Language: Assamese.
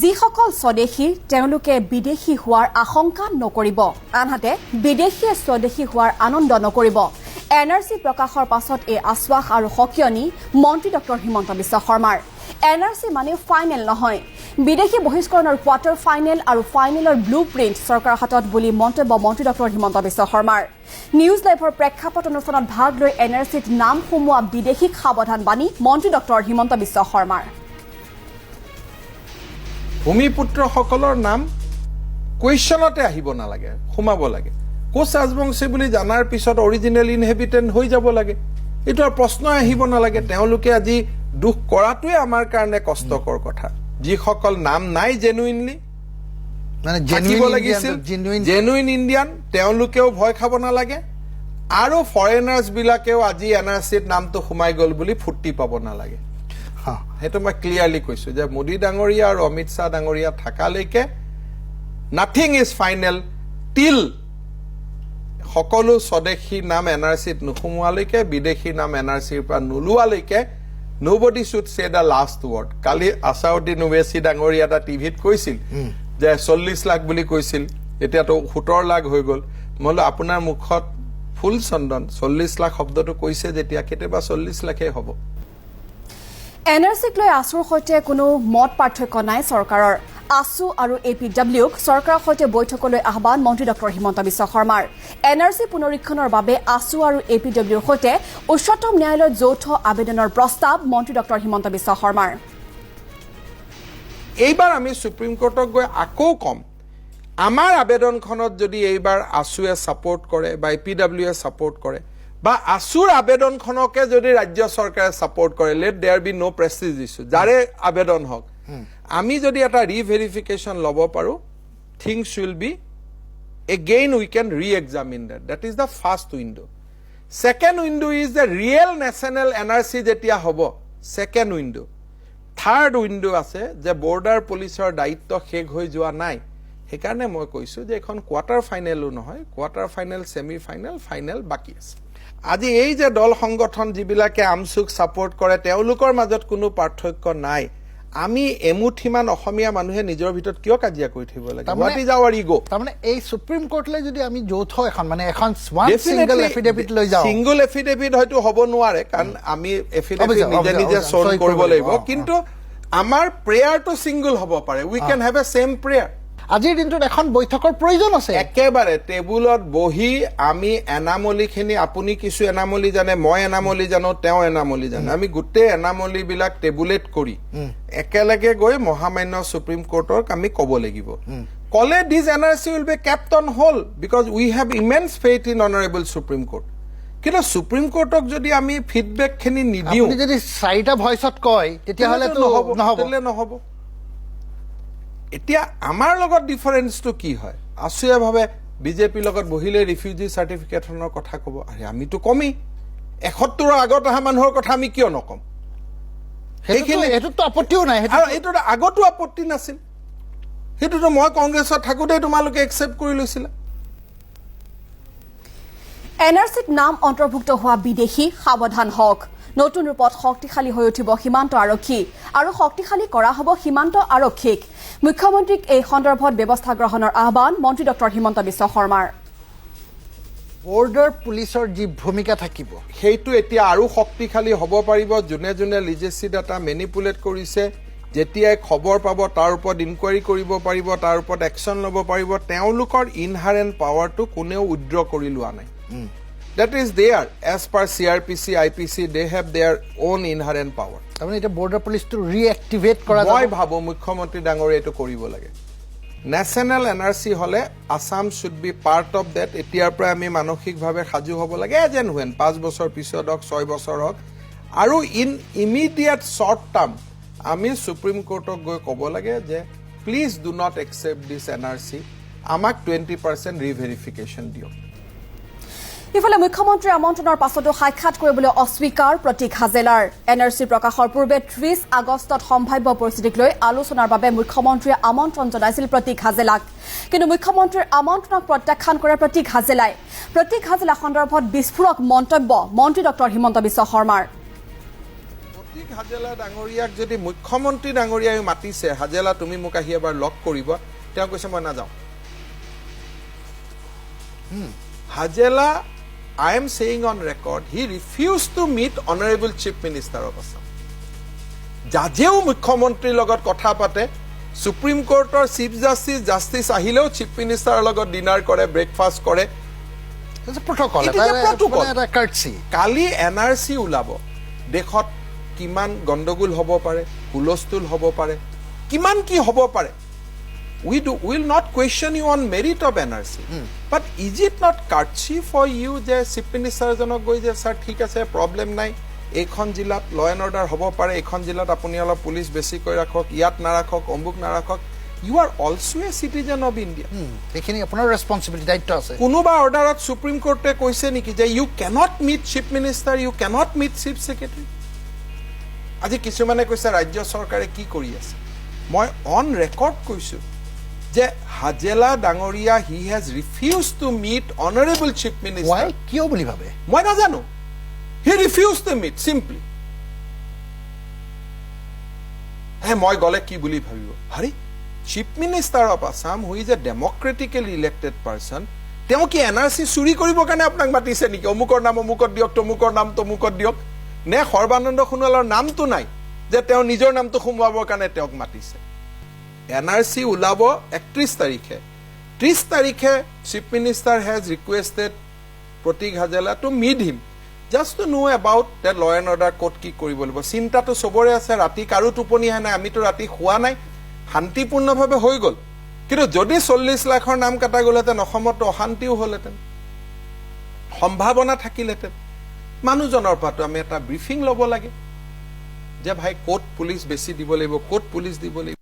যিসকল স্বদেশী, তেওঁলোকে বিদেশী হোৱাৰ আশংকা নকৰিব, আনহাতে বিদেশীয়ে স্বদেশী হোৱাৰ আনন্দ নকৰিব। এনআৰচি প্ৰকাশৰ পাছত এই আশ্বাস আৰু সকিয়নি মন্ত্ৰী ডক্টৰ হিমন্ত বিশ্ব শৰ্মাৰ। এনআৰচি মানে ফাইনেল নহয়, বিদেশী বহিষ্কৰণৰ কোৱাৰ্টাৰ ফাইনেল আৰু ফাইনেলৰ ব্লু প্ৰিণ্ট চৰকাৰৰ হাতত বুলি মন্তব্য মন্ত্ৰী ডক্টৰ হিমন্ত বিশ্ব শৰ্মাৰ। নিউজ লাইভৰ প্ৰেক্ষাপট অনুষ্ঠানত ভাগ লৈ এনআৰচিত নাম সোমোৱা বিদেশীক সাৱধানবাণী মন্ত্ৰী ডক্টৰ হিমন্ত বিশ্ব শৰ্মাৰ। ভূমিপুত্ৰসকলৰ নাম কুৱেশ্যনতে আহিব নালাগে, সোমাব লাগে। কোচ ৰাজবংশী বুলি জনাৰ পিছত অৰিজিনেল ইনহেবিটেণ্ট হৈ যাব লাগে, এইটো আৰু প্ৰশ্নই আহিব নালাগে। তেওঁলোকে আজি দুখ কৰাটোৱে আমাৰ কাৰণে কষ্টকৰ কথা। যিসকল নাম নাই জেনুইনলি মানে থাকিব লাগিছিল, জেনুইন জেনুইন ইণ্ডিয়ান, তেওঁলোকেও ভয় খাব নালাগে আৰু ফৰেনাৰ্ছ বিলাকেও আজি এনআৰচিত নামটো সোমাই গ'ল বুলি ফূৰ্তি পাব নালাগে। সেইটো মই ক্লিয়াৰলি কৈছো যে মোদী ডাঙৰীয়া আৰু অমিত শ্বাহ ডাঙৰীয়া থকালৈকে নাথিং is final. Till সকলো স্বদেশী নাম এনআৰচিত নোসোমোৱালৈকে, বিদেশী নাম এনআৰচিৰ পৰা নোলোৱালৈকে nobody should say the last word. কালি আছাদুদ্দিন ওৱেচি ডাঙৰীয়া এটা টিভিত কৈছিল যে 40 লাখ বুলি কৈছিল, এতিয়াতো 17 লাখ হৈ গ'ল। মই বোলো আপোনাৰ মুখত ফুল চন্দন, 40 লাখ শব্দটো কৈছে যেতিয়া কেতিয়াবা 40 লাখেই হ'ব। এনআৰচিক লৈ আছুৰ সৈতে কোনো মত পাৰ্থক্য নাই চৰকাৰৰ। আছু আৰু এপিডব্লিউক চৰকাৰৰ সৈতে বৈঠকলৈ আহ্বান মন্ত্ৰী ডক্টৰ হিমন্ত বিশ্ব শৰ্মাৰ। এনআৰচি পুনৰীক্ষণৰ বাবে আছু আৰু এপিডব্লিউৰ সৈতে উচ্চতম ন্যায়ালয়ত যৌথ আবেদনৰ প্ৰস্তাৱ মন্ত্ৰী ডক্টৰ হিমন্ত বিশ্ব শৰ্মাৰ। এইবাৰ আমি সুপ্ৰিম কোৰ্টক গৈ আকৌ ক'ম, আমাৰ আবেদনখনত যদি এইবাৰ আছুৱে ছাপৰ্ট কৰে বা এপিডব্লিউয়ে ছাপৰ্ট কৰে বা আছুৰ আবেদনখনকে যদি ৰাজ্য চৰকাৰে ছাপৰ্ট কৰে, let there be no prestige issue, যাৰে আবেদন হওক, আমি যদি এটা ৰিভেৰিফিকেশ্যন ল'ব পাৰোঁ, things will be again, we can re-examine that. That is the first window. Second window is the real national NRC যেতিয়া হ'ব, ছেকেণ্ড উইণ্ডো। থাৰ্ড উইণ্ডো আছে যে বৰ্ডাৰ পুলিচৰ দায়িত্ব শেষ হৈ যোৱা নাই। সেইকাৰণে মই কৈছোঁ যে এইখন কোৱাৰ্টাৰ ফাইনেলো নহয়, quarter final, semi final, final বাকী আছে। আজি এই যে দল সংগঠন যিবিলাকে আমচুক ছাপৰ্ট কৰে, তেওঁলোকৰ মাজত কোনো পাৰ্থক্য নাই। আমি এমুঠিমান অসমীয়া মানুহে নিজৰ ভিতৰত কিয় কাজিয়া কৰি থাকিব লাগে? What is our ego? তাৰমানে এই সুপ্ৰিম কোৰ্টলৈ যদি আমি যৌথ এখন, মানে এখন ওৱান ছিংগল এফিডেভিট লৈ যাওঁ। ছিংগল এফিডেভিট হয়তো হ'ব নোৱাৰে, কাৰণ আমি এফিডেভিট নিজে নিজে চৰ্ট কৰিব লাগিব, কিন্তু আমাৰ প্ৰেয়াৰটো ছিংগল হ'ব পাৰে। We can have a same prayer. আজিৰ দিনটোত এখন বৈঠকৰ প্ৰয়োজন আছে। একেবাৰে টেবুলত বহি আমি এনামলিখিনি, আপুনি কিছু এনামলি জানে, মই এনামলি জানো, তেওঁ এনামলি জানে, আমি গোটেই এনামলিবিলাক টেবুলেট কৰি একেলগে গৈ মহামান্য সুপ্ৰিম কোৰ্টক আমি ক'ব লাগিব। ক'লে this NRC will be kept on hold because we have immense faith in honourable Supreme Court. কিন্তু সুপ্ৰিম কোৰ্টক যদি আমি ফিডবেকখিনি নিদিওঁ, আপুনি যদি চাৰিটা ভইচত কয়, তেতিয়াহ'লেতো নহ'ব। নহ'ব। তেতিয়াহ'লে নহ'ব। এতিয়া আমাৰ লগত ডিফাৰেঞ্চটো কি হয়? আছুৱে ভাবে বিজেপিৰ লগত বহিলে ৰিফিউজি চাৰ্টিফিকেটখনৰ কথা ক'ব। আৰে, আমিতো কমেই, 71ৰ আগত অহা মানুহৰ কথা আমি কিয় নক'ম? সেইটোতো আপত্তিও নাই। আৰু এইটোত আগতো আপত্তি নাছিল। সেইটোতো মই কংগ্ৰেছত থাকোঁতেই তোমালোকে একচেপ্ট কৰি লৈছিলা। এনআৰচিত নাম অন্তৰ্ভুক্ত হোৱা বিদেশী সাৱধান হওক। নতুন ৰূপত শক্তিশালী হৈ উঠিব সীমান্ত আৰক্ষী আৰু শক্তিশালী কৰা হ'ব সীমান্ত আৰক্ষীক। মুখ্যমন্ত্ৰীক এই সন্দৰ্ভত ব্যৱস্থা গ্ৰহণৰ আহ্বান মন্ত্ৰী ডক্টৰ হিমন্ত বিশ্ব শৰ্মাৰ। বৰ্ডাৰ পুলিচৰ যি ভূমিকা থাকিব, সেইটো এতিয়া আৰু শক্তিশালী হ'ব পাৰিব। যোনে যোনে লিজেচি ডাটা মেনিপুলেট কৰিছে, যেতিয়াই খবৰ পাব, তাৰ ওপৰত ইনকুৱাৰী কৰিব পাৰিব, তাৰ ওপৰত একশ্যন ল'ব পাৰিব। তেওঁলোকৰ ইনহাৰেণ্ট পাৱাৰটো কোনেও উইড্ৰ কৰি লোৱা নাই। That is there as per CrPC, IPC. They have their own inherent power. তাৰমানে এতিয়া বৰ্ডাৰ পুলিচটো ৰিএক্টিভেট কৰা মই যাব। ভাবো মুখ্যমন্ত্ৰী ডাঙৰীয়া এইটো কৰিব লাগে। নেশ্যনেল এনআৰচি হ'লে Assam should be part of that. এতিয়াৰ পৰাই আমি মানসিকভাৱে সাজু হ'ব লাগে, এজ এণ্ড when 5 বছৰ পিছত হওক, 6 বছৰ হওক, আৰু ইন ইমিডিয়েট শ্বৰ্ট টাৰ্ম আমি সুপ্ৰিম কোৰ্টক গৈ ক'ব লাগে যে please do not accept this NRC, আমাক 20% ৰিভেৰিফিকেশ্যন দিয়ক। ইফালে মুখ্যমন্ত্ৰীৰ আমন্ত্ৰণৰ পাছতো সাক্ষাৎ কৰিবলৈ অস্বীকাৰ প্ৰতীক হাজেলাৰ। এনআৰচি প্ৰকাশৰ পূৰ্বে 30 আগষ্টত সম্ভাৱ্য পৰিস্থিতিক লৈ আলোচনাৰ বাবে মুখ্যমন্ত্ৰীয়ে আমন্ত্ৰণ জনাইছিল প্ৰতীক হাজেলাক। কিন্তু মুখ্যমন্ত্ৰীৰ আমন্ত্ৰণক প্ৰত্যাখ্যান কৰে প্ৰতীক হাজেলাই। প্ৰতীক হাজেলা সন্দৰ্ভত বিস্ফোৰক মন্তব্য মন্ত্ৰী ডক্টৰ হিমন্ত বিশ্ব শৰ্মাৰ। প্ৰতীক হাজেলা ডাঙৰীয়াক যদি মুখ্যমন্ত্ৰী ডাঙৰীয়াই মাতিছে, "হাজেলা, তুমি মোক আহি এবাৰ লগ কৰিব," তেওঁ কৈছে, "মই নাযাওঁ।" Hajela, I am saying on record, he refuse to meet honourable Chief Minister of Assam. জাজেও মুখ্যমন্ত্ৰীৰ লগত কথা পাতে, সুপ্ৰিম কোৰ্টৰ চিফ জাষ্টিছ, জাষ্টিছ আহিলেও চিফ মিনিষ্টাৰৰ লগত ডিনাৰ কৰে, ব্ৰেকফাষ্ট কৰে। Protocol. It is a protocol. এটা কাৰ্টচি। কালি এনআৰচি ওলাব, দেশত কিমান গণ্ডগোল হ'ব পাৰে, হুলস্থুল হ'ব পাৰে, কিমান কি হ'ব পাৰে। We do will not question you on merit of NRC, but is it not courtesy for you যে চিফ মিনিষ্টাৰজনক গৈ যে ছাৰ, ঠিক আছে, প্ৰব্লেম নাই, এইখন জিলাত ল এণ্ড অৰ্ডাৰ হ'ব পাৰে, এইখন জিলাত আপুনি অলপ পুলিচ বেছিকৈ ৰাখক, ইয়াত নাৰাখক, অমুক নাৰাখক? You are also a citizen of India. সেইখিনি আপোনাৰ ৰেচপনচিবিলিটি, দায়িত্ব আছে। কোনোবা অৰ্ডাৰত সুপ্ৰিম কোৰ্টে কৈছে নেকি যে U cannot meet chief minister, U cannot meet chief secretary? আজি কিছুমানে কৈছে ৰাজ্য চৰকাৰে কি কৰি আছে। মই অন ৰেকৰ্ড কৈছো যে হাজেলা ডাঙৰীয়া, he has refuse to meet honourable Chief Minister. Y, কিয় বুলি ভাবে? মই নাজানো। He refuse to meet simply. হে, মই গ'লে কি বুলি ভাবিব? হাৰে, Chief Minister of Assam, who is a democratically elected person, তেওঁ কি এনআৰচি চুৰি কৰিবৰ কাৰণে আপোনাক মাতিছে নেকি? অমুকৰ নাম অমুকত দিয়ক, তমুকৰ নাম তমুকত দিয়ক, নে সৰ্বানন্দ সোণোৱালৰ নামটো নাই যে তেওঁ নিজৰ নামটো সোমোৱাবৰ কাৰণে তেওঁক মাতিছে? এনআৰচি ওলাব 31 তাৰিখে। 30 তাৰিখে Chief Minister has requested Prateek Hajela to meet him, just to know about the law and order, ক'ত কি কৰিব লাগিব। চিন্তাটো চবৰে আছে, ৰাতি কাৰো টোপনি আহে নাই, আমিতো ৰাতি শোৱা নাই, শান্তিপূৰ্ণভাৱে হৈ গ'ল। কিন্তু যদি 40 লাখৰ নাম কটা গ'লহেঁতেন, অসমতো অশান্তিও হ'লহেঁতেন, সম্ভাৱনা থাকিলহেঁতেন। মানুহজনৰ পৰাতো আমি এটা ব্ৰিফিং ল'ব লাগে যে ভাই, ক'ত পুলিচ বেছি দিব লাগিব, ক'ত পুলিচ দিব লাগিব।